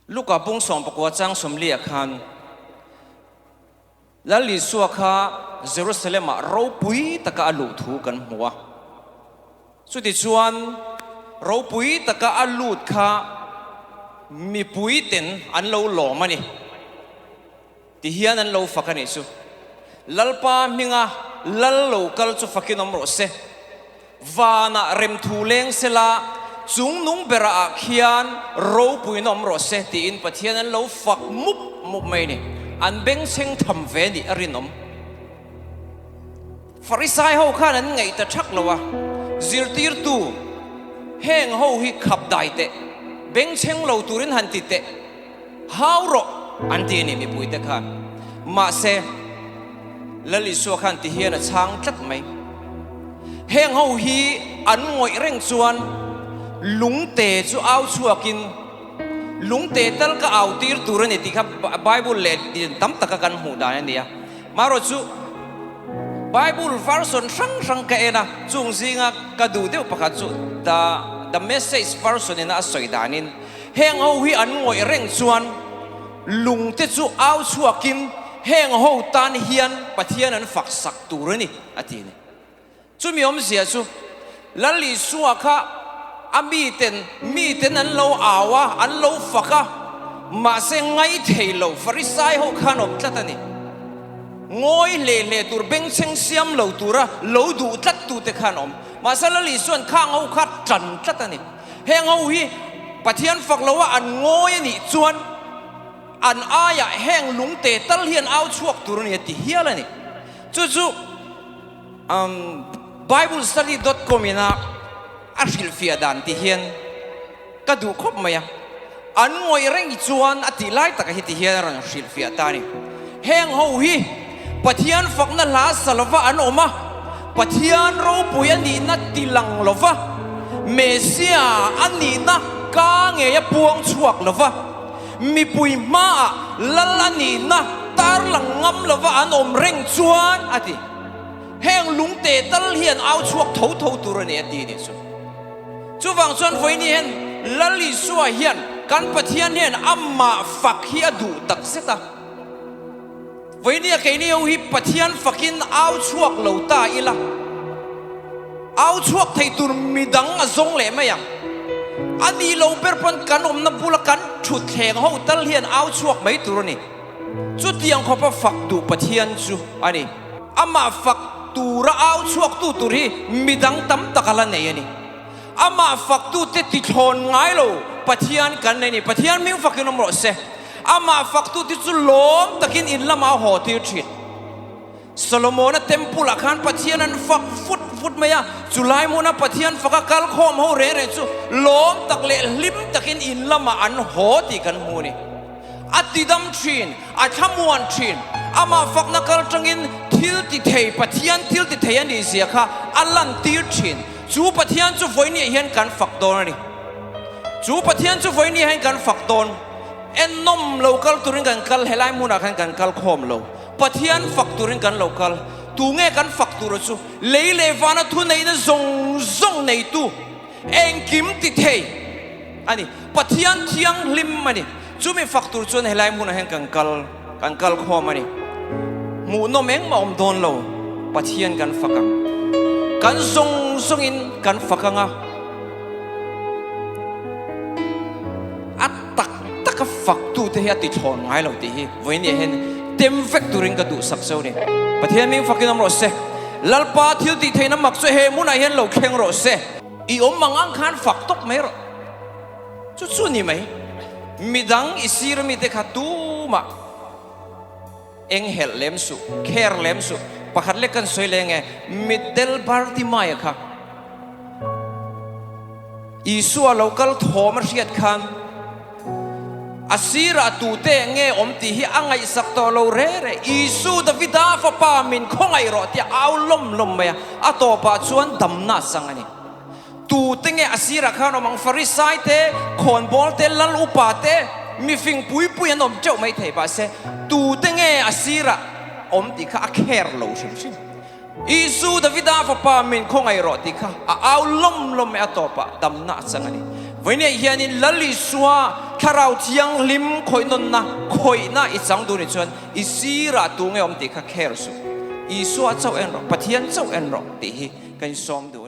Luka bung 19 chang 40 ah khan Lal Isua kha Jerusalem-ah ropui taka a luh thu kan hmu a. Chutichuan, ropui taka a lut kha mipuiten an lo lawm a ni. Ti hian an lo fak a nih chu. Lalpa hminga lal lo kal chu fakin awm rawh se. Vanah remthu leng sela, chung nung berah ah khian ropuina awm rawh se tiin Pathian an lo fak mup mup mai a ni. An bengchheng tham ve nih a rinawm. Farisai ho khan an ngaih ta thak lo a, zirtirtu heng ho hi khap dai teh, bengchheng lo turin han ti teh. Hau rawh an ti a ni mipuite khan. Mahse, Lal Isua khan ti hian a chhang tlat mai. Heng ho hi an ngawih reng chuan lungte chu au chhuakin lungte tal ka au tir tur a ni tih kha Bible leh din tam taka kan hmuh dan a ni a. Marawh chu Bible version hrang hrang ka en a, chung zinga ka duh deuh pakhat chu The The Message version ina a sawi danin, Heng ho hi an ngawih reng chuan lungte chu au chhuakin heng ho tan hian Pathian an fak sak tur a ni, a ti a ni. Chumi awmzia chu Lal Isua kha a miten miten an lo au a, an lo fak a, mahse ngaithei lo Farisai ho khan awm tlat a ni. Ngawi hle hle tur bengchheng siam lo tura lo duh tlat tute khan awm. Mahse Lal Isuan khang ho kha tan tlat a ni. Heng ho hi Pathian fak loa an ngawi a nih chuan an aiah heng lungte tal hian au chhuak tur a ni a ti hial a ni. Chu chu Biblestudy dot com ina a hrilhfiah dan ti hian ka duh khawp mai a. An ngawih reng chuan a tih lai taka hi ti hian a rawn hrilhfiah ta a ni. Heng ho hi Pathian fakna hla sa lova an awm a, Pathian ropui a nihna ti lang lova, Mesia a nihna ka ngei a puang chhuak lova, mipui hmaah lal a nihna tar lang ngam lova an awm reng chuan a ti. Heng lungte tal hian au chhuak tho tho tur a ni a ti nih chu. Chuvang chuan vawiin hian Lal Isua hian kan Pathian hian amah fak hi a duh tak zet a. Vawinia keini ho hi Pathian fakin au chhuak lo ta ila, au chhuak thei tur midang a zawng leh mai ang. A nih lo ber pawn kan awmna bula kan thutthleng ho tal hian au chhuak mai tur a ni. Chutiang khawpa fak duh Pathian chu a ni. Amah fak tura au chhuaktu tur hi midang tam tak a la nei a ni. Amah faktute tithlawn ngai lo Pathian kan nei a ni. Pathian hming fakin awm rawh se. Amah faktute chu lawm takin in lamah a haw tir thin. Solomona temple ah khan Pathian an fak vut vut mai a, chu lai hmuna Pathian faka kal khawm ho reng reng chu lawm tak leh hlim takin in lamah an haw tih kan hmu a ni. A tidam thin, a thlamuan thin. Amah fakna kal tangin thil ti thei, Pathian thil ti thei a nih zia kha a lantir thin. Chu Pathian chu vawinia hian kan fak dawn a ni. Chu Pathian chu vawinia hian kan fak dawn. Ennawm lo kal turin kan kal, helai hmunah khan kan kal khawm lo. Pathian fak turin kan lo kal. Tunge kan fak tura chu? Lei leh vana thuneihna zawng zawng neitu, engkim ti thei a ni. Pathian thianghlim a ni. Chumi fak tur chuan helai hmunah hian kan kal, kan kal khawm a ni. Hmuhnawm engmah awm dawn lo, Pathian kan fak ang. Kan zawng zawngin kan fak ang a. A tak taka faktute hi a tithlawn ngai lo tih hi vawiin hian tem vek turin ka duhsak zeuh a ni. Pathian ming fakin awm rawh se. Lalpa thil tih theihna mak chu he hmunah hian lo thleng rawh se. I awm ang ang khan fak tawp mai rawh. Chu chu ni mai. Midang i sir mite kha tumah eng helh lem suh, care lem suh. Pakhat lek kan sawi leng e, mitdel Bartimaia kha Isua lo kal thawm a hriat khan a sirah tute nge awm tih hi a ngaihsak tawh lo re re. Isu Davida fapa min khawngaih rawh tia au lawm lawm mai a, a tawpah chuan damna a chang a ni. Tute nge a sirah khan awm ang? Farisai te, khawnbawl te, lal upa te, mifing pui pui an awm teuh mai thei. Mahse, tute nge a sirah awm tih kha a care lo hrim hrim. Isu Davida fapa min khawngaih rawh tih kha a au lawm lawm mai a tawpah damna a chang a ni. Vawinia hianin Lal Isua Thlarau Thianghlim khawih nawnna, khawihna i chang duh nih chuan i sirah tu nge awm tih kha care suh. Isua chauh en rawh, Pathian chauh en rawh tih hi kan sawm duh.